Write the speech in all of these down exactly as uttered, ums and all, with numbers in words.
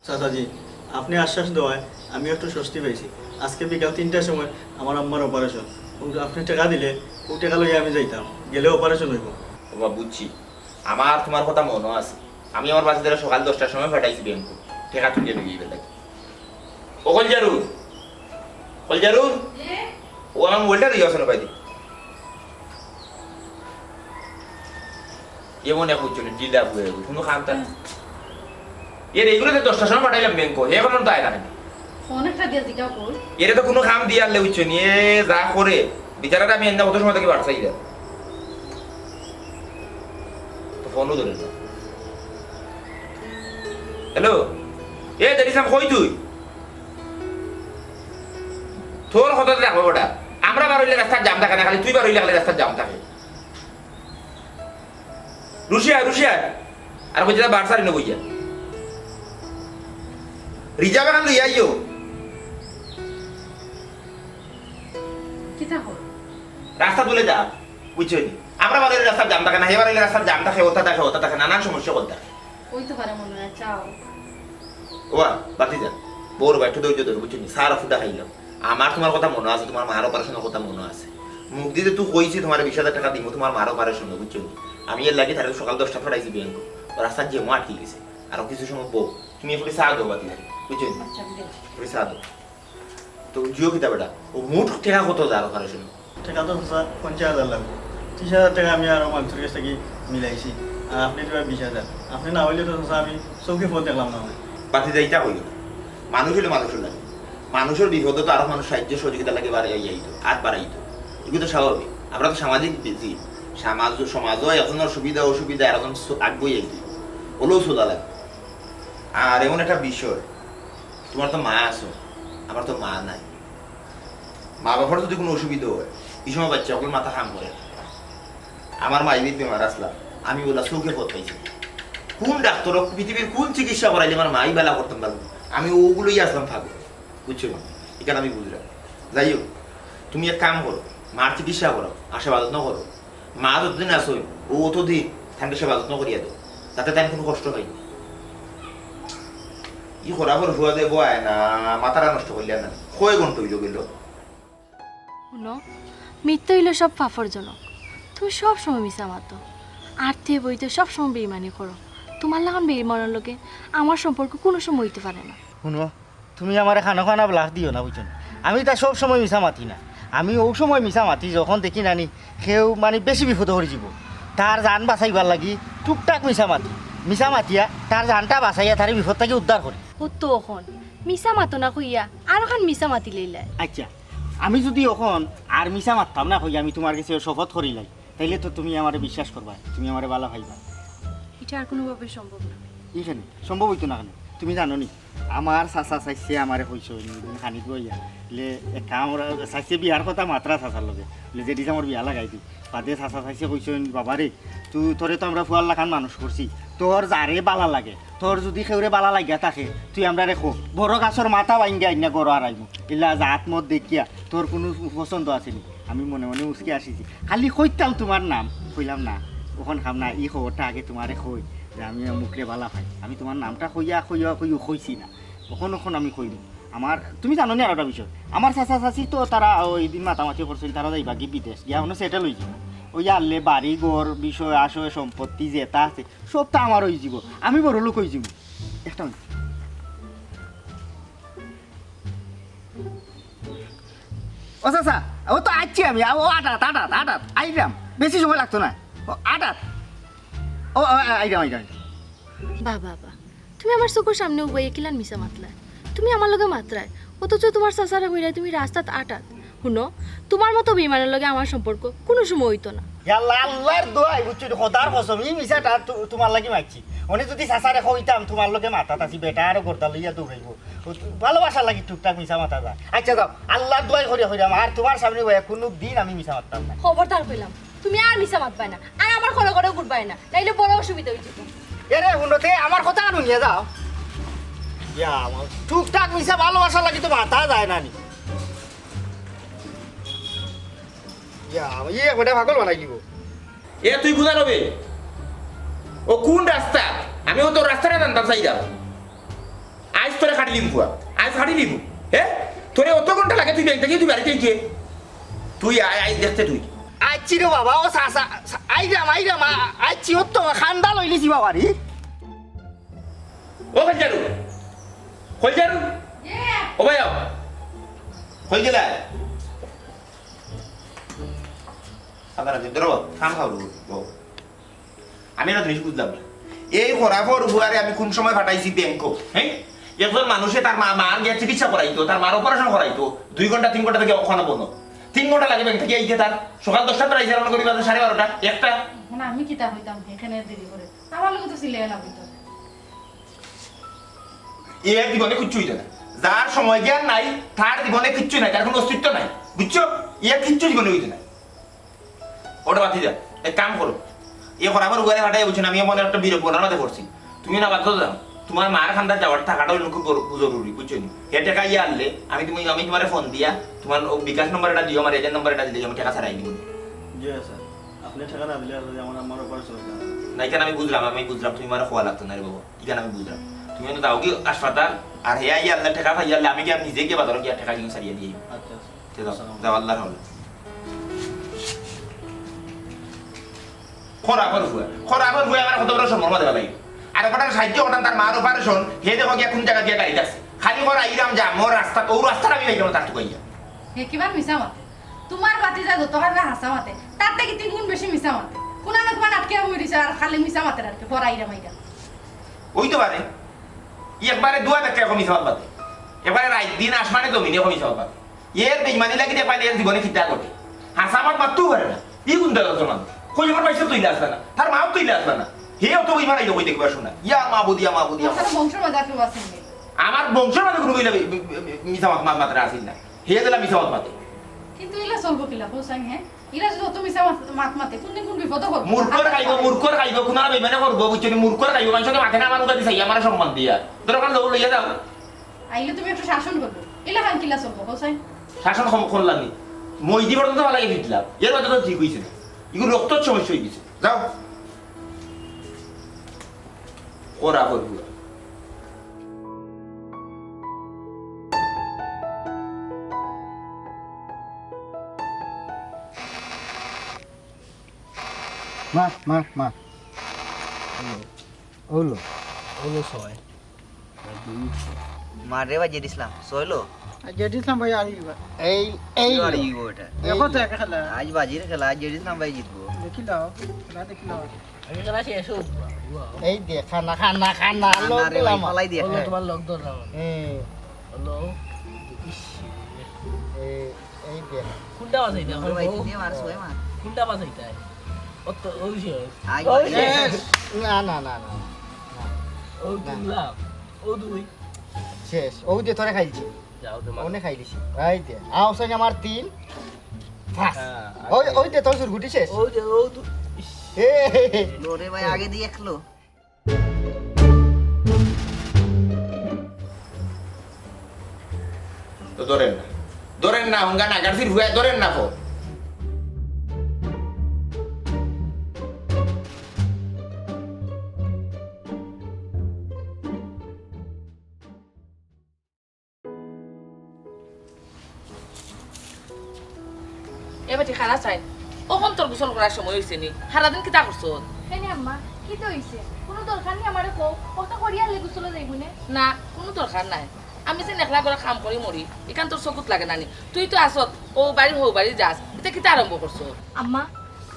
চাচাজি, আপনে আশ্বাস দেওয়ায় আমি একটু স্বস্তি পাইছি। আজকে বিকাল তিনটার সময় আমার আম্মার operation। আপনে টেকা দিলে অউ টেকা লইয়া আমি যাইতাম, গেলে operation অইবো। ওবা, বুঝছি, আমার তুমার কথা মনো আছে। আমি আমার বাচ্চাদের সকাল দশটার সময় পাঠাইছি ব্যাংকো, টেকা তুলিয়া লইয়া আইবার লাগি। ও কলজারুল, কলজারুল, ও আমার মোবাইলটা লইয়া আসো না ভাই। এমন এক বুঝছো নি, ঢিলা বুয়া, কুনু কাম তার। এরে, এগুরে তো দশটার সময় পাঠাইলাম ব্যাংকো, হে এখনো তো আয় না। ফোন একটা দিয়া জিগাও কই। এরে তো কুনু কাম দিয়া আনলে বুঝছো নি, এ যা করে, বিচারাটা আমি এনে কত সময় থাকি বাড়ছাই যা। তো ফোনও ধরে না। হ্যালো, এ দেরিসাম, কই তুই? তোর কথা তো দেখবো বেটা, আমরা বার অইলে রাস্তার জাম থাকে না, খালি তুই বার অইলে খালি রাস্তার জাম থাকে। রুশিয়া, রুশিয়া। আর কইছে, "বার্সার ইনো বইয়া। রিজার্ভ এখন লইয়া আইও।" কিতা হল? রাস্তা তুলে যা, বুঝছো নি? আমরা বারইলে রাস্তার জাম থাকে না, হে বারইলে রাস্তার জাম থাকে, ওটা থাকে, ওটা থাকে, নানান সমস্যা করতে থাকে। ওই তো পারে মনে হয়, চাও। ওবা, বাতি যা। বউর বা একটু ধৈর্য ধরো, বুঝছো নি? সারা ফুটা খাইলাম। আমার তুমার কথা মনো আছে, তুমার মার অপারেশনর কথা মনো আছে। মুখ দিয়া তো কইছি তুমারে বিশ হাজার টেকা দিমু, তুমার মার অপারেশন, বুঝছো নি? আমি এর লাগি তারে সকাল দশটাত পাঠাইছি ব্যাংকো। ও রাস্তাত জ্যামো আটকি গেছে। আরো কিছু সময় বউ, তুমি একটু চা দেও বাতি ধরি, বুঝছো নি? আচ্ছা, আমি দেব। একটু চা দেও। তো জিও কিতা বেটা, ও মোট টেকা কত যার অপারেশন? টেকা তো চাচা পঞ্চাশ হাজার লাগবো। ত্রিশ হাজার টেকা আমি আরো মানষর গেছ থাকি মিলাইছি। আর আপনে দিবা বিশ হাজার। আপনে না অইলে তো চাচা আমি চউখে পথ দেখলাম না। বাতি যা, ইতা কইও না। মানুষ অইলে মানুষর লাগে। মানুষর বিপদো তো আরো মানুষ সাহায্য সহযোগিতা লাগে বাড়াই আইতো, হাত বাড়াইতো। এগুলো তো স্বাভাবিক। আমরা তো সামাজিক জীব। সমাজ, সমাজও একজনর সুবিধা অসুবিধা আরোজন স-, আগুয়াই আইতো। হলেও চলা লাগে। আর এমন একটা বিষয়, তুমার তো মা আছো, আমার তো মা নাই। মা বাবার যদি কুনু অসুবিধা অয়, ই সময় বাচ্চা অকল মাথা কাম করে না। আমার মা এবিত বেমার আছলা, আমি অলা চউখে পথ পাইছি। কুন ডাক্তর, পৃথিবীর কুন চিকিৎসা করাইলে আমার মা ই বালা করতাম পারবো? আমি অগুলোই আছলাম পাগল, বুঝছো? ইখান আমি বুঝলাম। যাই হোক, তুমি এক কাম করো, মার চিকিৎসা করো, আশীর্বাদ যত্ন করো। মা যতদিন আছইন, ও অতদিন তানরে সেবা যত্ন করিয়া দেও, যাতে তাইন কুনু কষ্ট পাইন না। ই খরা খর ফুয়া যে বয় না, মাথাটা নষ্ট করিলা না। কয় ঘন্টা অইলো গেল? হুনো, মিথ্যা অইলো সব পাপর জনক। তুমি সব সময় মিছা মাতো। আর তে বইতে সব সময় বেইমানি করো। তুমার লাখান বেইমানর লগে আমার সম্পর্ক কুনু সময় অইতে পারে না। হুনো, তুমি আমারে খানো খানা ব্লাক দিও না, বুঝছো নি? আমি তা সব সময় মিছা মাতি না। আমি অউ সময় মিছা মাতি যখন দেখি নানি কেউ মানে বেশি বিপদো পড়ি যিবো। তার জান বাঁচাইবার লাগি টুকটাক মিছা মাতি। মিছা মাতিয়া তার জানটা বাঁচাইয়া তারে বিপদ থাকি উদ্ধার করি। ও তো অখন মিছা মাতো না কইয়া আরোখান মিছা মাতি লইলায়। আচ্ছা, আমি যুদি অখন আর মিছা মাততাম না কইয়া আমি তুমার গেছে শপথ করিলাই, তাইলে তো তুমি আমারে বিশ্বাস করবায়, তুমি আমারে বালা পাইবায়। ইটা আর কুনুভাবে সম্ভব না। ইখানে সম্ভব অইতো না কেনে? তুমি জানো নি, আমার চাচা চাইছে আমারে কইছইন, খানিক বইয়া, লে এক কাম করা, চাইছে বিয়ার কথা মাতরা চাচার লগে, লে যেদিন আমার বিয়া লাগাই দি, বাদে চাচা চাইছে কইছইন, "বাবা রে, তুই, তোরে তো আমরা ফুয়ার লাখান মানুষ করছি, তোর যারে বালা লাগে, তোর যুদি কেউরে বালা লাগিয়া থাকে, তুই আমরারে ক, বড় গাছর মাথা ভাঙ্গিয়া আইনা ঘরো আরাইমু, ইলা জাত মত দেখিয়া তোর কুনু পছন্দ আছে নি?" আমি মনে মনে মুচকি আসিছি। খালি কইতাম তুমার নাম, কইলাম না, অখন কাম না, ই খবরটা আগে তুমারে কই যে আমি অমুকরে বালা পাই। আমি তুমার নামটা কইয়া, কইয়া, কইও কইছি না। অখন, অখন আমি কইমু। আমার, তুমি জানো নি আর একটা বিষয়? আমার চাচা চাচি তো তারা ওই দিন মাতামাতি করছিল, তারা যাইবা কি বিদেশ, গিয়া অনো সেটেল অইযিবো। ওই আনলে বাড়ি ঘর, বিষয় আশয়, সম্পত্তি যেটা আছে, সবটা আমার অইযিবো। আমি বড় লোক অইযিমু। একটা মিনিট। ও চাচা, ও তো আইছি আমি, ও আটাত, আটাত, আটাত, আইরাম, বেশি সময় লাগতো না। ও আটাত, ও, ও, আইরাম, আইরাম, আইরাম। বাহ, বাহ, বাহ। তুমি আমার চকুর সামনে উবাইয়া কিলান মিছা মাতলায়? তুমি আমার লগে মাতরায়, অথচ তুমার চাচারে কইরায় তুমি রাস্তাত আটাত। হুনো, তুমার মতো বেইমানর লগে আমার সম্পর্ক কুনু সময় অইতো না। ইয়াল্লা, আল্লার দোয়াই, বুঝছো নি? খোদার কসম, ই মিছাটা তু-, তুমার লাগি মাতছি। অনে যুদি চাচারে কইতাম, তুমার লগে মাতাত আছি, বেটা আরো গর্দা লইয়া দৌড়াইবো। ও তু-, ভালোবাসার লাগি টুকটাক মিছা মাতা যায়। আচ্ছা যাও, আল্লার দোয়াই করি কইরাম, আর তুমার সামনে বইয়া কুনু দিন আমি মিছা মাততাম না। খবরদার কইলাম, তুমি আর মিছা মাতবায় না, আর আমার ঘরে ঘরে ঘুরবায় না, নাইলে বড় অসুবিধা অইযিবো। এরে, হুনো তে, আমার কথা হুনিয়া যাও। ইয়া, আমার টুকটাক মিছা ভালোবাসার লাগি তো মাতা যায় না নি। ইয়া, ই এক বেটা পাগল বানাই দিবো। এ, তুই কুনু রবে? ও কুন রাস্তা? আমি অতো রাস্তাটা জানতাম চাইরাম। আইজ তোরে কাটিলিমু ফুয়া, আইজ কাটিলিমু। হে? তোরে অতো ঘন্টা লাগে তুই ব্যাংক থাকি তুই বাড়িত আইতে? তুই আয়, আইজ দেখতে তুই। আইছি রে বাবা, ও চাচা, আইরাম, আইরাম, আইছি, ও তো খান্দা লইলিছি বাবা রে। ও কইল যারু, কইল যারু, ও ভাই আও, কইল গেলা? সাদা রাখি, ধরো, খাম খাও, বউ। আমি একটা জিনিস বুঝলাম না, এই খরাফর ফুয়ারে আমি কুন সময় পাঠাইছি ব্যাংকো, হ্যাঁ? একজন মানুষে তার মা, মার গিয়া চিকিৎসা করাইতো, তার মার অপারেশন করাইতো, দুই ঘন্টা তিন ঘন্টা থাকি অখানো বনো, তিন ঘন্টা লাগে ব্যাংক থাকি আইতে তার। সকাল দশটা বেলা আইছে, রওনা করি বাজে সাড়ে বারোটা, একটা। অখন আমি কিতা কইতাম, এখানে দেরি করে আমার লগে তো সিলে না কইতো। এর জীবনে কিচ্ছু অইতো না। যার সময় জ্ঞান নাই, তার জীবনে কিচ্ছু নাই, তার কুনু অস্তিত্ব নাই, বুঝছো? এর কিচ্ছু জীবনে অইতো না। ওটা বাদ দিয়া, এক কাম করো, ই খরাফর ফুয়ারে পাঠাই, বুঝছো নি, আমি এমন একটা বিরোধ বলার মাঝে পড়ছি। তুমি না বাদ যাও, তুমার মার খান্দাত যাওয়ার টাকাটা অইল খুব বড়, জরুরি, বুঝছো নি? হে টাকা ইয়া আনলে আমি তুমি, আমি তুমারে ফোন দিয়া তুমার ও বিকাশ নম্বর এটা দিও, আমার এজেন্ট নম্বর এটা দিলে আমি টাকা ছাড়াই দিব। জি স্যার, আপনি টাকা না দিলে আর আমার, আমার অপারেশন অইতো না। না, ইখান আমি বুঝলাম, আমি বুঝলাম, তুমি আমারে কওয়া লাগতো না রে বাবা, ইখান আমি বুঝলাম। তুমি অনো যাওগি হাসপাতাল, আর হে আইয়া আনলে টাকা পাইয়া আনলে আমি গিয়া নিজে গিয়া বাজারো গিয়া টাকা কিনে ছাড়িয়া দিয়ে আইমু। আচ্ছা, আচ্ছা। তে যাও, যাও, আল্লার হাওলে। খরাফর ফুয়া, খরাফর ফুয়া আমার কত বড় সম্মান মাঝে বেলাই। আর কটার সাহায্য কটান তার মার অপারেশন, হে দেখো গিয়া কুন জাগা দিয়া গাড়ি যাচ্ছে। খালি করা ইরাম যা, মোর রাস্তা, ও রাস্তার আমি পাইলাম না তার টুকাইয়া। হে কিমান মিছা মাতে। তুমার ভাতিজা যত হারে হাছা মাতে, তার থাকি তিন গুণ বেশি মিছা মাতে। কুনা না কুনা আটকে বই রইছে আর খালি মিছা মাতে আর কি, পড়া ইরাম আইরা। অইতো পারে। ই একবারে দুয়া দেখে এখন মিছা মাত মাতে। একবারে রাইত দিন আসমানে জমিনে এখন মিছা মাত মাতে। এর বেইমানি লাগি দেখবায় নি, এর জীবনে কিতা ঘটে। হাছা মাত মাততেও পারে না। ই কুন দরজা মাত? কই আমার পয়সা তুইলা আসলা না? তার মাও তুইলা আসলা না? হে অত বেইমান আইলো কই দেখবা শোনা। ইয়া মাবুদ, ইয়া মাবুদ, ইয়া মাবুদ। বংশর মাঝে কেউ আছে নি? আমার বংশর মাঝে কুনু কইলা মি-, মি-, মি-, মিছা মাত, মাত মাতরা আছিল না। হে দিলা মিছা মাত মাতে। কিন্তু ইলা চলবো কিলা, হোসাইন, হে? ইলা যদি অত মিছা মাত, মাত মাতে, কুনদিন কুন বিপদো পড়বো। মূর্খর খাইবো, মূর্খর খাইবো, কুনারা বেইমানে করবো, বুঝছো নি? মূর্খর খাইবো, মানুষকে মাতে না, আমার উগাদি চাই, আমার সম্মান দিয়া। দরকার লও, লইয়া যাও। আইলে তুমি একটু শাসন করবো। ইলা খান কিলা চলবো, হোসাইন? শাসন কম করলাম নি? মই দি পর্যন্ত ভালো লাগে ফিটলাম। এর বাদে তো ঠিক হইছে না। এগুলো রক্তর সমস্যা হয়ে গেছে। যাও। করা করবো। মা, মা, মা। ওলো। ওলো ছয়। মারে বা জেড ইসলাম, ছয় লো। আর জেড ইসলাম ভাই আর ইবা। এই, এই কি আর লো। ইবা ওটা? দেখো তো একা খেলা। আজ বাজির খেলা, আজ জেড ইসলাম ভাই জিতবো। দেখি লাও, খেলা দেখি লাও। আমি খেলা শেষ হোক। এই দে, খানা, খানা, খানা, না, লোক না রে ভাই, দিলাম। ফালাই দিয়া। ওলো, হ্যাঁ। তোমার লোক ধরলাম আমি। হ্যাঁ। ওলো। ইস। এই, এই দে। কোনটা বাজাইতে এখন? ও ভাই, ও, তুমি আমার ছয় মার। কোনটা বাজাইতে হয়? ও তো, ওই শেষ। আই ওই বাজাই। শেষ। না, না, না, না, না। ও না। তুললাম। ও দুই। শেষ। ও দে, তোরে খাইছি। যাও, তোমার। ওনে খাই দিছি। এই দে। আও, সঙ্গে আমার তিন। পাঁচ। হ্যাঁ, ওই, আগে। ওই দে, তোর চুরগুটি শেষ। ওই যে, ও দু-, ইস। এ। লোরে ভাই, আগে দিয়ে একলো। তো ধরেন না। ধরেন না, হুঙ্গা নাগার ফির হুয়া ধরেন না ফো। এ বেটি, খাড়া চাইন। অখন তোর গোসল করার সময় অইছে নি? সারাদিন কিতা করছস? কেনে আম্মা, কিতা অইছে? কুনু দরকার নি আমারে কও, অতা করিয়া আইলে গোসলো যাইমু নে। না, কুনু দরকার নাই। আমি যে একলা ঘরো কাম করি মরি, ইখান তোর চকুত লাগে না নি? তুই তো আছস, অউ বাড়ি হউ বাড়ি যাস, ইতা কিতা আরম্ভ করছস? আম্মা,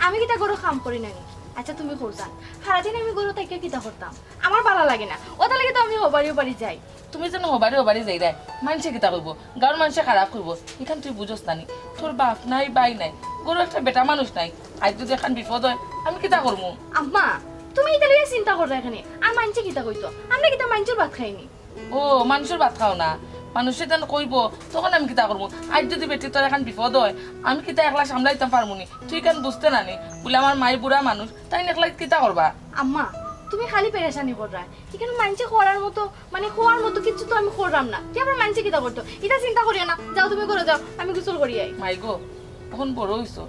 আমি কিতা ঘরো কাম করি না নি? আচ্ছা, তুমি কও চাইন, সারাদিন আমি ঘরো থাকিয়া কিতা করতাম? আমার ভালা লাগে না, অতার লাগি তো আমি হউ বাড়ি হউ বাড়ি যাই। তুমি যেন হউ বাড়ি হউ বাড়ি যাইরায়, মাইনষে কিতা কইবো? গাঁওর মাইনষে খারাপ কইবো, ইখান তুই বুঝস না নি? তোর বাপ নাই, ভাই নাই, ঘরো একটা বেটা মানুষ নাই, আইজ যদি একখান বিপদ অয়, আমি কিতা করমু? আম্মা, তুমি ইতা লইয়া চিন্তা কররায় কেনে? আর মাইনষে কিতা কইতো? আমরা কিতা মাইনষর ভাত খাই নি? ও, মাইনষর ভাত খাও না, মাইনষে যেন কইবো, তখন আমি কিতা করমু? আইজ যদি বেটি তোর একখান বিপদ অয়, আমি কিতা একলা সামলাইতাম পারমু নি? তুই ইখান বুঝতে না নি? বুলে আমার মাই বুড়া মানুষ, তাইন একলা কিতা করবা? আম্মা, তুমি খালি পেরেশানি কররায়। ইখান মাইনষে করার মতো, মানে, কওয়ার মতো কিচ্ছু তো আমি কররাম না। তে আবার মাইনষে কিতা করতো? ইতা চিন্তা করিও না। যাও, তুমি ঘরো যাও, আমি গোসল করি আই। মাই গো, অখন বড় অইছো,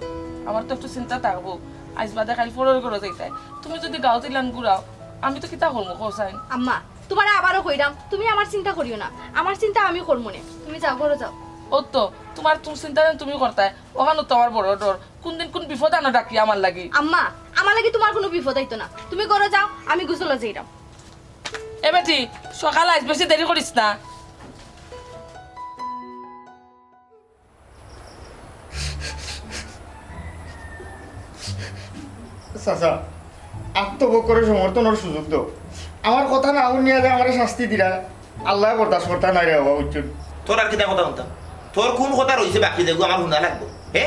আমার তো একটু চিন্তা থাকবো। আইজ বাদে কাইল পরর ঘরো যাইতায়, তুমি যদি গাঁওত ইলান ঘুরাও, আমি তো কিতা করমু কও চাইন? আম্মা, তুমারে আবারও কইরাম, তুমি আমার চিন্তা করিও না, আমার চিন্তা আমি করমু নে। তুমি যাও, ঘরো যাও। অউ তো, তুমার, তুমার চিন্তা তুমি করতায়, অখানো তো আমার বড় ডর। কুনদিন কুন বিপদ আনো ডাকি আমার লাগি। আম্মা, আমার লাগি তুমার কুনু বিপদ আইতো না। তুমি ঘরো যাও, আমি গোসলো যাইরাম। এ বেটি, সকাল আইজ, বেশি দেরি করিস না। চাচা, আত্মপক্ষরে সমর্থনর সুযোগ দেও। আমার কথা না হুনিয়া যে আমারে শাস্তি দিরা, আল্লায় বরদাস্ত করতা নায় রে বাবা, বুঝছো নি? তোর আর কিতা কথা হুনতাম? তোর কুন কথা রইছে বাকি যেগু আমার হুনা লাগবো? হে?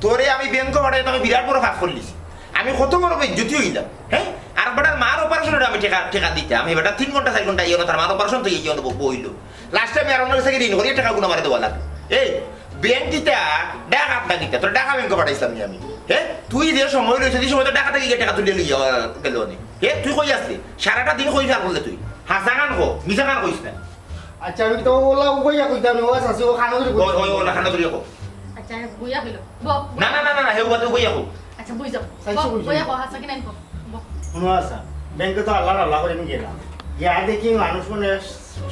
তোরে আমি ব্যাংকো পাঠাইয়া তো আমি বিরাট বড় পাপ করলিছি। আমি কত বড় বেইজ্জতি অইলাম, হে? আর বেটার মার অপারেশনর আমি টেকা, টেকা দিতাম। হে বেটা তিন ঘন্টা, চাইর ঘন্টা ইনো তার মার অপারেশন তো ইনো বইলো। লাস্টে আমি আর অন্যর গেছে ঋণ করিয়া টেকাগুন আমারে দেওয়া লাগবো। এই, ব্যাংক কিতা, ডাকাত না কিতা, তোরে ঢাকা ব্যাংকো পাঠাইছলাম নি আমি। হে, তুই যে সময় লইছস, ই সময় তো ঢাকা থাকি গিয়া টেকা তুলিয়া লইয়া গেলো নে। হে, তুই কই আছলি? সারাটা দিন কই পার করলে তুই? হাছা খান ক, মিছা খান কইস না। আচ্ছা, আমি তো অলা উবাইয়া কইতাম না, ও চাচি, ও খানো ধরি ওই, ওই, ওলা খানো ধরি কও। আচ্ছা, বইয়া কইলো। ব, ব। না, না, না, না, না, হে উবাতে উবাইয়া কও। আচ্ছা, বই যাও। চাচি, ব, বই যাও। বইয়া কও, হাছা কি নাই ক। ব। হুনো আচ্ছা, ব্যাংকে তো আল্লার আল্লা করি আমি গেলাম। গিয়া দেখি মানুষ মানে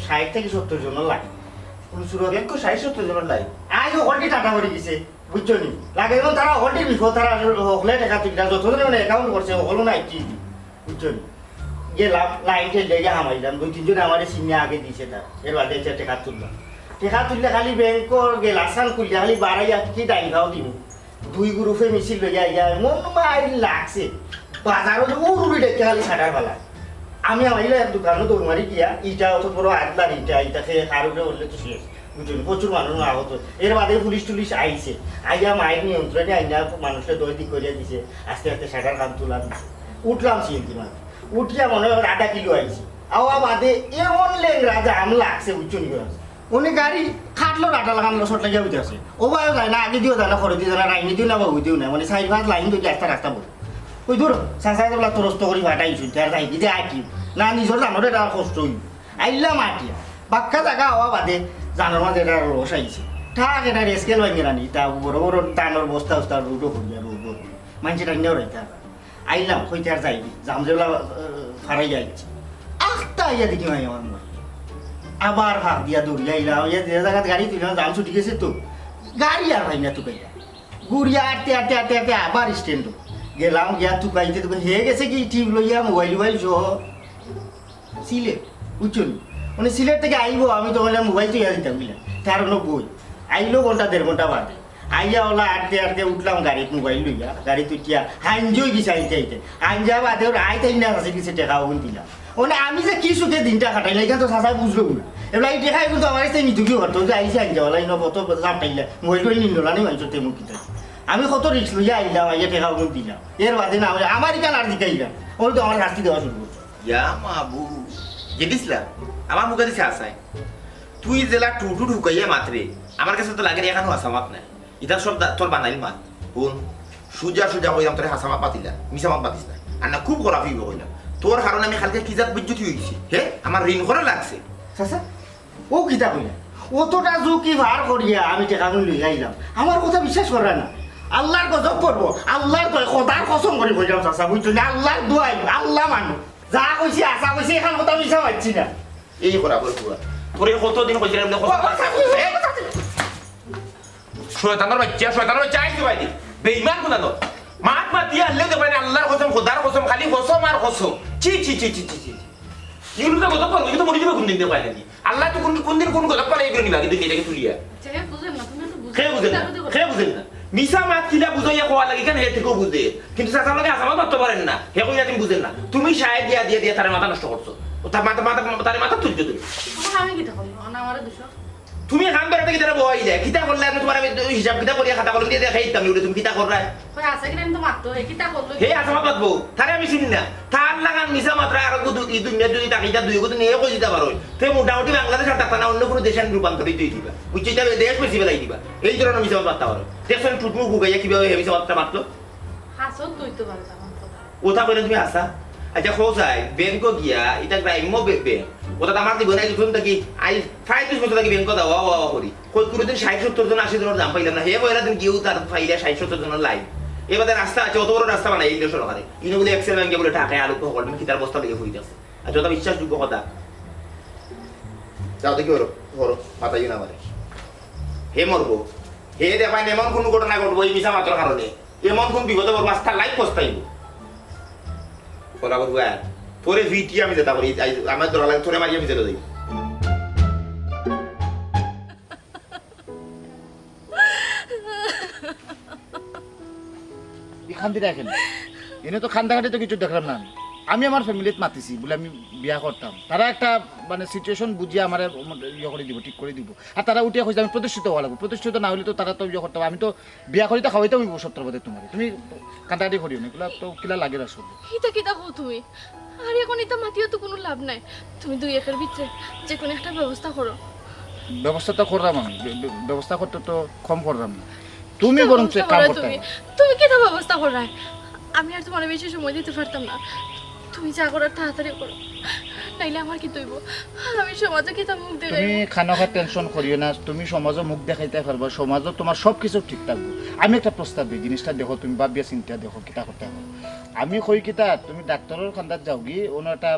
ষাইট থাকি সত্তর জনর লাইন। কুনু সুরত ব্যাংকো ষাইট সত্তর জনর লাইন। আইজ অকলটি টাটা পড়ি গেছে। বুঝছো নি? লাগে যেমন তারা already বিপদ, তারা হকলে টেকা তুললা, যতজনে মানে account করছে, হকলও নাই কি। বুঝছো নি? গেলাম, লাইন ঠেলে গিয়া হামাইলাম, দুই তিনজনে আমারে চিনিয়া আগে দিছে তার, এর বাদে এসে টেকা তুললাম। টেকা তুললে খালি ব্যাংকর গেলাসান খুললে খালি বাড়াইয়া কি ডাইন ভাও দিমু। দুই গ্রুপে মিছিল লইয়া আইয়া মন মাইর লাগছে। বাজারো যে উড় উড়ি দেখতে খালি শাটার ফালা। আমি আমার ইলা এক দোকানো দৌড় মারি গিয়া, ইটা অত বড় আদলার ইটা, ইটা খেয়ে কারোরে উঠলে তো শেষ। বুঝলেন? প্রচুর মানুষ আহত। এর বাদে পুলিশ টুলিশ আইছে। আইয়া মাইর নিয়ন্ত্রণে আইনা মানুষরে দই দিক করিয়া দিছে। আস্তে আস্তে শাটার খান তুলা দিছে। উঠলাম সিএনজি মাত্র। উঠিয়া মনে হয় আধা কিলো আইছে। আওয়া বাদে এমন লেংরা জাম লাগছে, বুঝছো নি? উনি গাড়ি খাটলো, রাটা লাগান লো, শর্ট লাগিয়া উঠে আছে। ও ভাইও যায় না, আগে দিয়েও যায় না, খরচ দিয়ে যায় না, রাইনি দিও না, বাবু দিও না, মানে সাইড ভাত লাইন ধরে একটা রাস্তা বলে। ওই দূর, চাচা যেগুলা তরস্ত করি ফাটাইছুন, তার যাই কি যে আটি। না, নিজর জানোর এটা আর কষ্ট হইব। আইলাম আটিয়া। বাক্কা জাগা হওয়া বাদে জানোর মাঝে এটা রস আইছে। ঠাক এটা রেস্কেল ভাঙে রানি, তা বড় বড় ধানোর বস্তা উস্তা রোডও করিয়া, রোড রোড। মানছে টাইনাও রইতে আর। আইলাম, কইতে আর যাইবি, জাম যেগুলা, আহ, ফারাই যাইছি। আখতা আইয়া দেখি মাই আমার মরে। আবার ফাঁক দিয়া দৌড়িয়া আইলাম, ইয়া যে জায়গাত গাড়ি তুললাম, জাম ছুটি গেছে তো। গাড়ি আর ভাই না তুকাইয়া। ঘুরিয়া আটতে, আটতে, আটতে, আটতে আবার স্ট্যান্ড। গেলাম, গিয়া তুকাইতে, তুকাই, হে গেছে কি টিপ লইয়া মোবাইল, মোবাইল সহ। সিলেট, বুঝছো নি? মানে সিলেট থেকে আইবো, আমি তো বললাম মোবাইল তো ইয়া দিতাম, বুঝলাম। তার অন্য বই। আইলো ঘন্টা, দেড় ঘন্টা বাদে। আইয়া ওলা আটতে আটতে উঠলাম গাড়িত, মোবাইল লইয়া, গাড়িত উঠিয়া হাইঞ্জি অই গেছে আইতে আইতে। আইঞ্জা বাদে ওর আইতে আইনা আছে কিছু টেকা ওগুন দিলাম। মানে আমি যে কি সুখে দিনটা কাটাইলাম, এটা তো চাচায় বুঝলো না। এবার এই টেকা কিন্তু আমার কাছে নিতে কি করতো, যে আইসে আইঞ্জা ওলা, ইনো কত চাপ পাইলা, মোবাইল টোবাইল নিল না, নি মানুষের তেমন কিতা। আমি কত রিস্ক লইয়া আইলাম, আইয়া টেকা ওগুন দিলাম। এর বাদে না হলে আমার এখান আর দিকাইলাম, ওই তো আমার শাস্তি দেওয়া শুরু করছে। ইয়া মাবু, গেদিসলা, আমার মুখে দিছে আসাই। তুই জেলা টুটু ঢুকাইয়া মাত্রে, আমার কাছে তো লাগে এখানো আসামাত নাই। ইতা সব দা-, তোর বানাইল মাত। হুন, সুজা সুজা কইলাম তোরে হাসা মাত মাতিলা, মিছা মাত মাতিস না। আর না খুব খরাপ হইব কইলাম। তোর কারণে আমি কালকে কি জাত বিদ্যুৎ হইছি, হে? আমার ঋণ করা লাগছে। চাচা, ও কিতা কইলা? অতটা ঝুঁকি পার করিয়া আমি টেকা গুন লইয়া আইলাম। আমার কথা বিশ্বাস করে না। আল্লাহর গজব করবো। আল্লাহর কয়, খোদার কসম করি কইলাম চাচা, বুঝছো না? আল্লাহর দোয়াই, আল্লাহ মানু। যা কইছি, আশা কইছি, এখান কথা মিছা মারছি না। এই খরাপ হইব। তোরে কতদিন কইছিলাম না, ও, ও, চাচি, এই! ও, চাচি। শয়তানর বাচ্চা, শয়তানর বাচ্চা, আইছো বাইরে। বেইমান কোনানো। মাত মাতিয়া আনলেও দেখবায় না, আল্লার কসম, খোদার কসম, খালি কসম আর কসম। ছি, ছি, ছি, ছি, ছি, ছি। ইগুলো তো গজব করবো, ইগুলো তো মরি যাবে কোনদিন দেখবায় না। আল্লায় তো কোন, কোনদিন কোন গজব পাঠাইবো নিবা, কিন্তু এটাকে তুলিয়া। আচ্ছা, হে বুঝেন না, তুমি একটু বুঝো। হে বুঝেন না, হে বুঝেন না। মিছা মাত কিলা বুঝাইয়া কওয়া লাগে, কেন হে থেকেও বুঝে। কিন্তু চাচার লগে হাছা মাত মাততে পারেন না, হে কইয়া তুমি বুঝেন না। তুমি সায় দিয়া, দিয়া, দিয়া তারে মাথা নষ্ট করছো। ও তার মাথা, মাথা, তারে মাথা তুলছো তুমি। তোমার আমি কিতা করলাম? না, আমারে দুষো। তুমি কান ধরাতে কিতা বই দেয়? কিতা করলে আমি তোমার, আমি হিসাব কিতা করিয়া খাতা কলম দিয়া দেখাই দিতাম, ইগুলো তুমি কিতা কররায়? কই আছে কিনা আমি তো মাততো, হে কিতা করলো? হে আছে মাত মাতবো, তারে আমি চিনি না। তার লাগান মিছা মাতরা আর গু-, ই দুনিয়া যদি তাকে ইটা দুই গুণ নিয়ে কই দিতা পারো, তে মোটামুটি বাংলাদেশ আর থাকতা না, অন্য কোনো দেশে আমি রূপান্তরিত হয়ে দিবা। বুঝছো? ইটা দেশ বেশি বেলাই দিবা। এই ধরনের মিছা মাত মাততা পারো। দেখছো নি টুটমু গুগাইয়া কিভাবে হে মিছা মাতটা মাতলো? হাসো তুই তো পারো তেমন কথা। ওটা কইলে তুমি হাসা? আচ্ছা, খোঁজ আয়, ব্যাংকো গিয়া, ইটা গ্রাম্য বে-, ব্যাংক। ওটা তো আমার জীবনে আইজ পর্যন্ত কি, আইজ পঁয়ত্রিশ বছর থাকি ব্যাংকো যাওয়া, আওয়া, আওয়া করি। কই কোনোদিন ষাইট সত্তর জন, আশি জনের দাম পাইলাম না। হে পয়লা দিন গিয়েও তার পাইলে ষাইট সত্তর জনের লাইন। এবারে রাস্তা আছে, অত বড় রাস্তা বানাই দিল সরকারে। ইনো বলে এক্সেল ব্যাংকে বলে টাকায় আলু ভগবান, কিতার বস্তা লইয়া ফুরিতে আছে। আর যত বিশ্বাসযোগ্য কথা। যাও দেখি ওর, ওর মাথায় না মারে। হে মরবো। হে দেখবেন এমন কোনো ঘটনা ঘটবো এই মিছা মাতর কারণে। এমন কোন বিপদে পড়বো, আস্তা লাইফ পস্তাইবো। কলা করবো আর। তোরে ভিটি আমি যেটা করি, আই-, আমার দৌড়া লাগে, তোরে মারি আমি জেলে যাই। ই কান্দি রাখেন। এনে তো কান্দাকাটি তো কিছু দেখলাম না আমি। আমি আমার ফ্যামিলিত মাতিছি, বলে আমি বিয়া করতাম। তারা একটা মানে সিচুয়েশন বুঝিয়া আমারে ইয়ে করে দিব, ঠিক করে দিব। আর তারা উঠিয়া কইছে আমি প্রতিষ্ঠিত হওয়া লাগবো। প্রতিষ্ঠিত না হইলে তো তারা তো ইয়ে করতে হবে। আমি তো বিয়া করিতে খাওয়াইতে হইব সত্তর বাদে তোমারে। তুমি কান্দাকাটি করিও না, এগুলা তো কিলা লাগে আসলে। ইতা কিতা কও তুমি? আর এখন ইতা মাতিয়া তো কোনো লাভ নাই। তুমি দুই একের ভিতরে যে কোনো একটা ব্যবস্থা করো। ব্যবস্থা তো করলাম আমি, ব্য-, ব্য-, ব্যবস্থা করতে তো কম করলাম না। তুমি কিতা বরং ব্যবস্থা এক কাম করো করতে তুমি? পারো। তুমি কিতা ব্যবস্থা কররায়? আমি আর তোমারে বেশি সময় দিতে পারতাম না। তুমি যা করার তাড়াতাড়ি করো, নাইলে আমার কিতা অইবো? আমি সমাজো কিতা মুখ তুমি দেখাইমু? খানোখা টেনশন করিও না, তুমি সমাজো মুখ দেখাইতে পারবা, সমাজো তোমার সব কিছু ঠিক থাকবো। আমি একটা প্রস্তাব দিই, জিনিসটা দেখো, তুমি ভাবিয়া চিন্তা দেখো, কিতা করতে পারো। আমি কই কিতা, তুমি ডাক্তারর কান্দাত যাওগি, অন্য একটা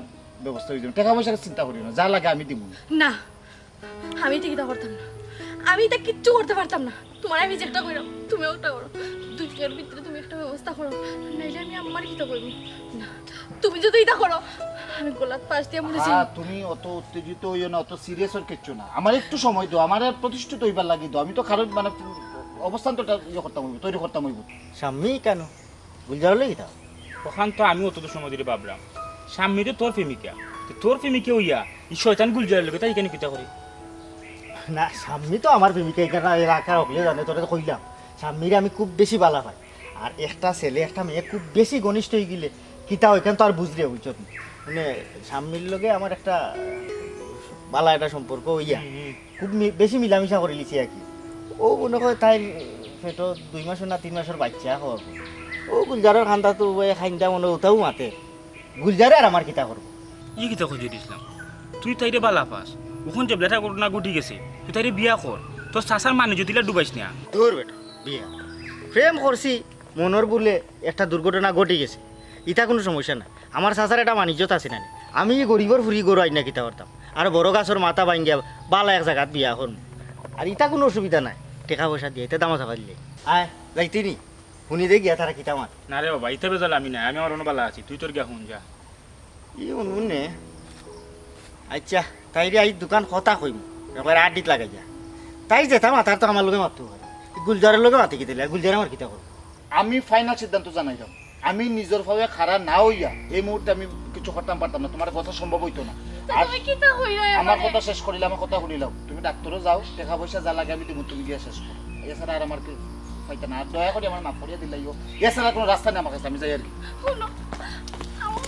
ব্যবস্থা অই যাইবো। টাকা পয়সার চিন্তা করিও না, যা লাগে আমি দিমু। না, আমি ইতা কিতা করতাম না, আমি ইতা কিচ্ছু করতে পারতাম না। তোমারে আমি যেটা কইরাম, তুমি ওটা করো। দুই দিনের ভিতরে তুমি একটা ব্যবস্থা করো, নাইলে আমি আম্মারে কিতা কইমু। না, তুমি যদি ইতা করো, আমি গলাত ফাঁস দিয়া মরি যাইমু। হ্যাঁ, তুমি অত উত্তেজিত হইও না, অত সিরিয়াস অওয়ার কিচ্ছু না। আমার একটু সময় দাও, আমারে প্রতিষ্ঠিত হইবার লাগি দাও। আমি তো কারণ মানে অবস্থান তো একটা ইয়ে করতাম অইবো, তৈরি করতাম অইবো। শাম্মী কেন? গুলজারর লগে কিতা? অখান তো আমি অত সময় ধরি ভাবরাম। শাম্মী তো তোর প্রেমিকা। তে তোর প্রেমিকা অইয়া ই শয়তান গুলজারর লগে তাই কেনে কিতা করে? না, শাম্মী তো আমার প্রেমিকা, ইখান এলাকার হকলে জানে, তোরে তো কইলাম। শাম্মীরে আমি খুব বেশি বালা পাই। আর একটা ছেলে, একটা মেয়ে খুব বেশি ঘনিষ্ঠ অই গেলে কিতা অয়, ইখান তো আর বুঝরে, বুঝছত নি? মানে, শাম্মীর লগে আমার একটা বালা একটা সম্পর্ক অইয়া। হুম, হুম। খুব মি-, বেশি মিলামিশা করিলিছি আর কি। ও মনে হয় তাইর পেটো দুই মাসর না তিন মাসর বাইচ্চা অর। ও গুলজারর কান্দা তো ওই কান্দা মনে অয় ওটাও মাতে। গুলজারে আর আমার কিতা করবো? ই কিতা কইরে ইসলাম? তুই তাইরে বালা পাস। অখন যেবলা ঘটনা ঘটি গেছে, তুই তাইরে বিয়া কর। তোর চাচার মান ইজ্জত ইলা ডুবাইস না। দূর বেটা, বিয়া। প্রেম করছি, মনর ভুলে একটা দুর্ঘটনা ঘটি গেছে। ইতা কোনো সমস্যা না। আমার চাচার একটা মান ইজ্জত আছে না নি? আমি ই গরিবর ফুরি গরু আইনা কিতা করতাম? আর বড় গাছর মাথা ভাঙ্গিয়া বালা এক জাগাত বিয়া করমু। আর ইতা কোনো অসুবিধা নাই। টেকা পয়সা দিয়া, ইতা দামা চাপা দিলে। আয়, যাইতে নি? হুনি দে গিয়া তারা কিতা মাত। না রে বাবা, ইতা বেজাল আমি নাই, আমি আমার অনো বালা আছি, তুই তোর গিয়া হুন যা। ই হুন হুন নে। আচ্ছা, তাইরে আইজ দুখান কথা কইমু, একবার আড্ডিত লাগাইয়া। তাই যেতা মাতার তো আমার লগে মাততো পারে। গুলজারর লগে মাতে কিতা লে, গুলজারে আমার কিতা করবো? আমি ফাইনাল সিদ্ধান্ত জানাইলাম, আমি নিজর পাওয়ে খাড়া না অইয়া এই মুহূর্তে আমি কিছু করতাম পারতাম না, তোমার কথা সম্ভব অইতো না। তে আর তুমি কিতা কইরায় আমার আমারে? কথা শেষ করিলাম, আমার কথা হুনিলাও। তুমি ডাক্তারো যাও, টেকা পয়সা যা লাগে আমি দিমু, তুমি গিয়া শেষ করো। এছাড়া আর আমার কি পাইতা না, আর দয়া করি আমার মাফ করিয়া দিলাইও। এছাড়া কোনো রাস্তা নেই আমার কাছে, আমি যাই আর কি। হুনো, আমার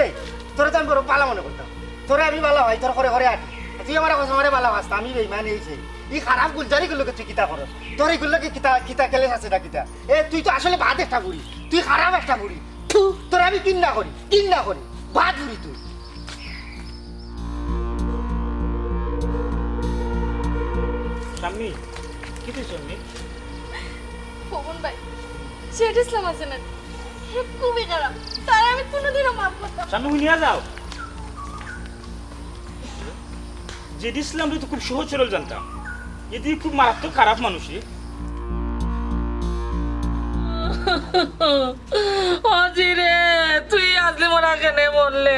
এই, তোরে তো আমি বড় বালা মনে করতাম। তোরে আমি বালা ভাই, তোর করে করে আটি। তুই আমার কথা আমারে বালা ভাবস, আমি বেইমান এই সেই। ই খারাপ গুলজারি গুলোকে তুই কিতা করস? তোর ইগুলো কি কিতা, কিতা কেলেস আছে না কিতা? এ, তুই তো আসলে বাদ একটা বুড়ি। তুই খারাপ একটা বুড়ি। থু, তোরে আমি ঘিন্না করি, ঘিন্না করি। বাদ বুড়ি তুই। শাম্মী, কি তুই শাম্মী? পবন ভাই, শেঠ ইসলাম আছে না? হে খুবই খারাপ। তারে কোনোদিনও মাফ করতাম না। সামনে হুনিয়া যাও। জেডি ইসলামরে তো খুব সহজ সরল জানতাম, এ তো খুব মারাত্মক খারাপ মানুষ রে। ও জি রে, তুই আসলি মোরা কেনে বললে?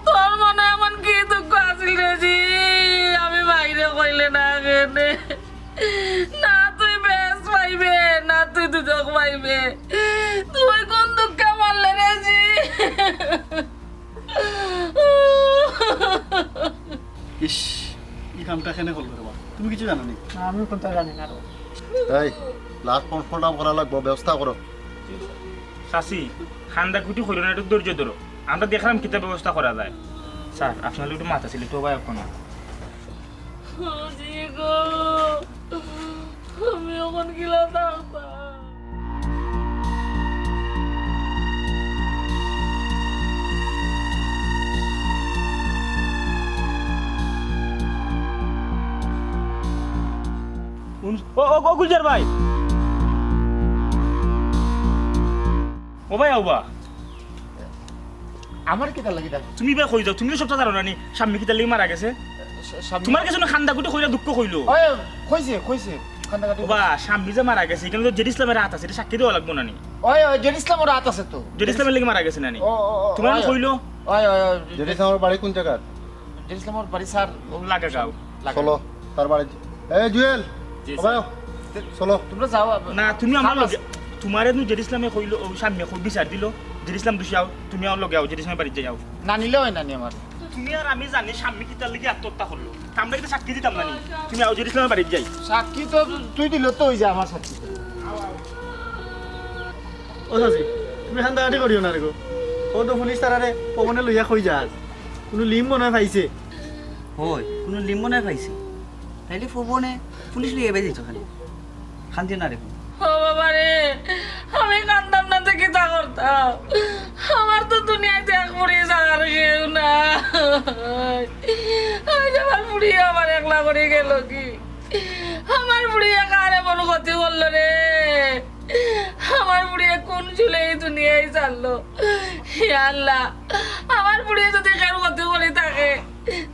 তোর মনে এমন কি দুঃখ আছিল রে জি? আমি বাইরে কইলে না কেনে? না তুই বেহেশত পাইবে, না তুই দুজখ পাইবে। তুই কোন দুঃখে মরলে রে জি? ইস, ই কামটা কেনে করলো রে বা? তুমি কিছু জানো নি? না, আমি কোনটা জানি না রে। এই, লাশ পোস্টমর্টম করা লাগবো, ব্যবস্থা করো। চাচি, কান্দাকুটি কইরো না, একটু ধৈর্য ধরো। আমরা দেখরাম কিতা ব্যবস্থা করা যায়। স্যার, আপনার লগে একটু মাত আছিল, একটু অবায় অখন। জি গো, আমি অখন কিলা থাকতাম? উন-, ও, ও, ও গুলজার ভাই। ও ভাই, ও বা। আমার কিতা লাগি দেখো? তুমি বা কই যাও? তুমি তো সবটা জানো না নি? সাম্মি কিতার লাগি মারা গেছে? সা-, সাম্মি তোমার কিছু না কান্দাকুটি কইরা দুঃখ কইলো। ওই, কইছে, কইছে। কান্দাকাটি ও বা, সাম্মি যে মারা গেছে, এখানে তো জেড ইসলামের হাত আছে, এটা সাক্ষী দেওয়া লাগবো না নি? ওই, ওই, জেড ইসলামের হাত আছে তো। জেড ইসলামের লাগি মারা গেছে না নি? ও, ও, ও, তোমার ওই, কইলো? ওই, ওই, ওই, জেড ইসলামের বাড়ি কোন জায়গার? জেড ইসলামের বাড়ি স্যার, ও লাগা গাঁও। লাগা চলো, গাঁও। তার বাড়ি। এই জুয়েল, জি, ও ভাই, স্যার। চলো। তোমরা যাও, আপ-, না, তুমি আমার স্যার, লগে, তোমারে নু জেড ইসলামে কইলো, ও সাম্মি কই বিচার দিলো, জেড ইসলাম দুষি আও, তুমি আমার লগে আও, জেড ইসলামের বাড়িত যাই আও। না নিলে হয় না নি আমার। তুমি আর আমি জানি সাম্মি কিতার লাগি আত্মহত্যা করলো। তা আমরা কিন্তু সাক্ষী দিতাম না নি। তুমি আও, জেড ইসলামের বাড়িত যাই। সাক্ষী তো তুই দিলে তো ওই যে আমার সাক্ষী। ও চাচি, তুমি কান্দাকাটি করিও না রে গো। ও তো পুলিশ তারারে পবনে লইয়া কই যার। কোনো লিম মনে হয় পাইছে। হয়, কোনো লিম মনে হয় পাইছে। তাইলে পবনে পুলিশ লইয়া বেরিয়েছে ওখানে। কান্দিও না রে গো। ও বাবা রে, আমি কান্দাম না তো কিতা করতাম? আমার তো দুনিয়াত এক ফুড়ি ছাড়া আর কেউ নাই। আইজ আমার ফুড়ি আমার একলা করি গেল কি? আমার ফুড়িয়ে কার এমন ক্ষতি করলো রে? আমার ফুড়িয়ে কোন চুলে এই দুনিয়ায় ছাড়লো? ইয়া আল্লাহ, আমার ফুড়িয়ে যদি কেউর ক্ষতি করি থাকে,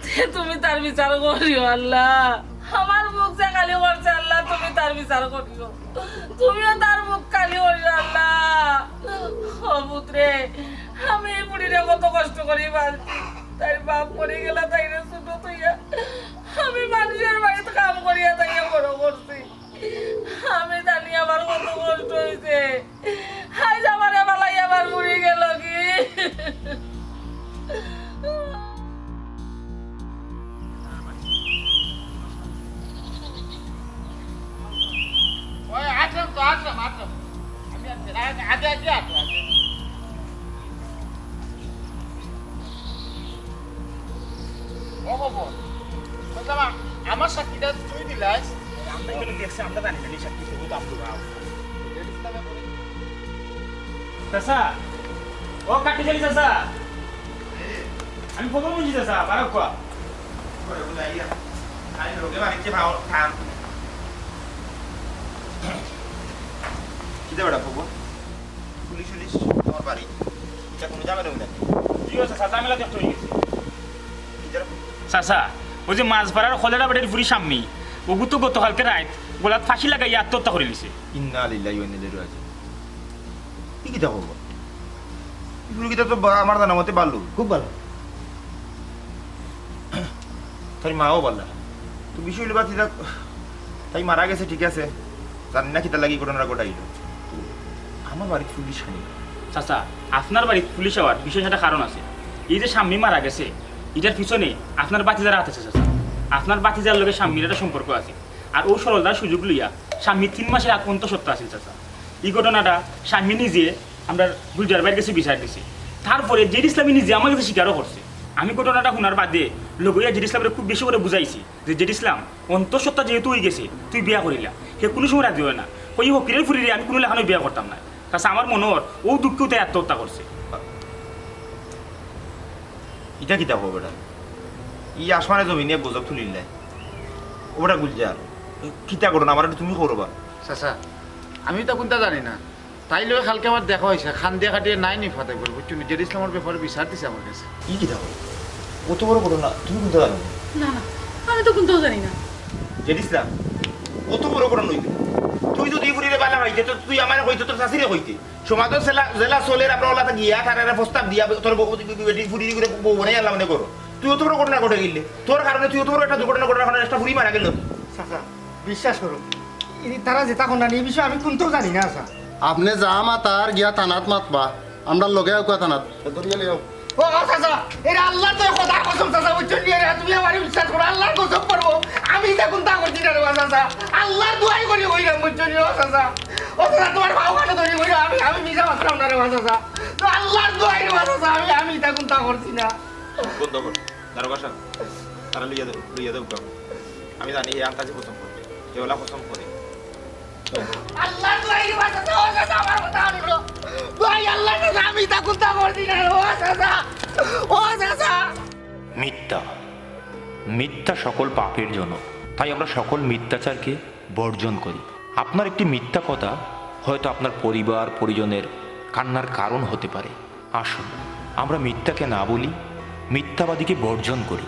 তে তুমি তার বিচার করিও আল্লাহ। আমার বুক যে খালি করছে আল্লাহ, তুমি তার বিচার করিও। তুমিও তার বুক খালি করিও আল্লাহ। ও পুত্রে, আমি এই ফুড়িরে কত কষ্ট করি পালছি। তাইর বাপ মরি গেলা, তাইরে ছোট থইয়া আমি মানুষের বাড়িত কাম করিয়া তাইরে বড় করছি। আমি জানি আমার কত কষ্ট হইছে। আইজ আমারে ফালাই আমার ফুড়ি গেল কি? ওই আসলাম তো, আসলাম, আসলাম। আমি আগে, আগে, আগে আসো, আগে। ও বাবা, কইতাম, আ-, আমার সাক্ষীটা তুই দিলাস। আমরা এখানে দেখছি, আমরা জানি না, এই সাক্ষী সবুত আব্দুল রাও। চাচা, ও কাটি গেলি চাচা। আমি খবর বুঝি চাচা, বারো কোয়া। করে বুঝাইয়া। আমি লোকে বাড়িতে ভাও থাম। কিতা বেটা খবর? পুলিশ উলিশ তোমার বাড়ি? এটা কোনো ঝামেলা হইল না? জি ও চাচা, ঝামেলা দেখতে হয়ে গেছে। কিতার? চাচা, ওই যে মাঝপাড়ার কলেরা বাড়ির ফুড়ি সাম্মি, ওগু তো গতকালকে রাইত গলাত ফাঁসি লাগাইয়া আত্মহত্যা করি লিছে। ইন্না লিল্লাহি ওয়া ইন্না ইলাইহি রাজিউন। কি কিতা খবর? এই ফুড়ি কিতা তো বা-, আমার জানা মতে ভালো। খুব ভালো। তাই মাও বললা, তো বিষয় হইলো বাতি থাক, তাই মারা গেছে, ঠিক আছে, জানি না কিতা লাগি ঘটনাটা ঘটাইল। তো আমার বাড়িত পুলিশ আনি। চাচা, আপনার বাড়িত পুলিশ আওয়ার বিশেষ একটা কারণ আছে। এই যে সাম্মি মারা গেছে, এটার পিছনে আপনার ভাতিজার হাত আছে চাচা। আপনার ভাতিজার লগে সাম্মির একটা সম্পর্ক আছে। আর ও সরলতার সুযোগ লইয়া সাম্মি তিন মাসের আগ অন্তঃসত্ত্বা আছিল চাচা। এই ঘটনাটা সাম্মি নিজে আমরা গুলজার ভাইর গেছে বিচার দিছে। তারপরে জেড ইসলামে নিজে আমার গেছে স্বীকারও করছে। আমি ঘটনাটা শোনার বাদে লগইয়া জেড ইসলামরে খুব বেশি করে বুঝাইছি যে, "জেড ইসলাম, অন্তঃসত্ত্বা যেহেতু হয়ে গেছে, তুই বিয়া করিলা।" হে কোনো সময় রাজি হয় না। কই, "ই ফকিরের ফুড়িরে আমি কোনো লেখানো বিয়া করতাম না।" তাছাড়া আমার মনে হয় ও দুঃখেও তাই আত্মহত্যা করছে। ইটা কিতা খবর বেটা? ই আসমানে জমিনে গজব তুলিলাই। ও বেটা গুলজার, কিতা ঘটনা আমার একটু তুমি খবর বা? চাচা, আমি তো কোনটা জানি না। তাই লগে কালকে আমার দেখা অইছে, কান্দিয়া কাটিয়া নাই নি ফাতাই করে, বুঝছো নি? জেড ইসলামর ব্যাপারে বিচার দিছে আমার কাছে। ই কিতা কও? অত বড় ঘটনা তুমি কুন্তা জানো না? না, না, আমি তো কুন্তাও জানি না। জেড ইসলাম, অত বড় ঘটনা অইবে? তুই যদি ই ফুরিরে বালা পাইতে তো তুই আমারে কইতে, তোর চাচিরে কইতে। সমাজর জেলা জেলা চলের, আমরা অলাতা গিয়া তারারে প্রস্তাব দিয়া তোর বউ, বেটি ফুরি করে বউ বানাই আনলাম মনে করো। তুই অত বড় ঘটনা ঘটে গেলে, তোর কারণে তুই অত বড় একটা দুর্ঘটনা ঘটার কারণে একটা ফুরি মারা গেল। চাচা, বিশ্বাস করো, এই তারা যেতা কইরা নি, এই বিষয়ে আমি কুন্তাও জানি না, চাচা। আপনে যা মাতার গিয়া থানাত মাতবা, আমরার লগে আউক্কা থানাত। ধরিয়া লই আও। ও চাচা, এরে আল্লার তো খোদা কসম চাচা, বুঝছো নি? এরে তুমি আমারে বিশ্বাস করো, আল্লার কসম করবো, আমি ইতা কুন্তা করছি না রে বা চাচা, আল্লার দোয়াই করি কইরাম, বুঝছো নি? ও চাচা, ও চাচা, তোমার পাও কাছে ধরি কইরাম, আমি আমি মিছা মাতরাম না রে বা চাচা, তো আল্লার দোয়াই রে বা চাচা, আমি আমি ইতা কুন্তা করছি না। বন্ধ কর, দারোগা সাহেব, তারা লইয়া দে, লইয়া দে উঠাও। আমি জানি এই আন্তাজি কসম করবে, এ অলা কসম করে। আল্লার দোয়াই রে বা চাচা, ও চাচা, আমার কথা হুনো। ভাই, আল্লার কাছে আমি ইতা কুন্তা করছি না রে, ও চাচা, ও চাচা। মিথ্যা। মিথ্যা সকল পাপের জনক। তাই আমরা সকল মিথ্যাচারকে বর্জন করি। আপনার একটি মিথ্যা কথা হয়তো আপনার পরিবার পরিজনের কান্নার কারণ হতে পারে। আসুন, আমরা মিথ্যাকে না বলি, মিথ্যাবাদীকে বর্জন করি।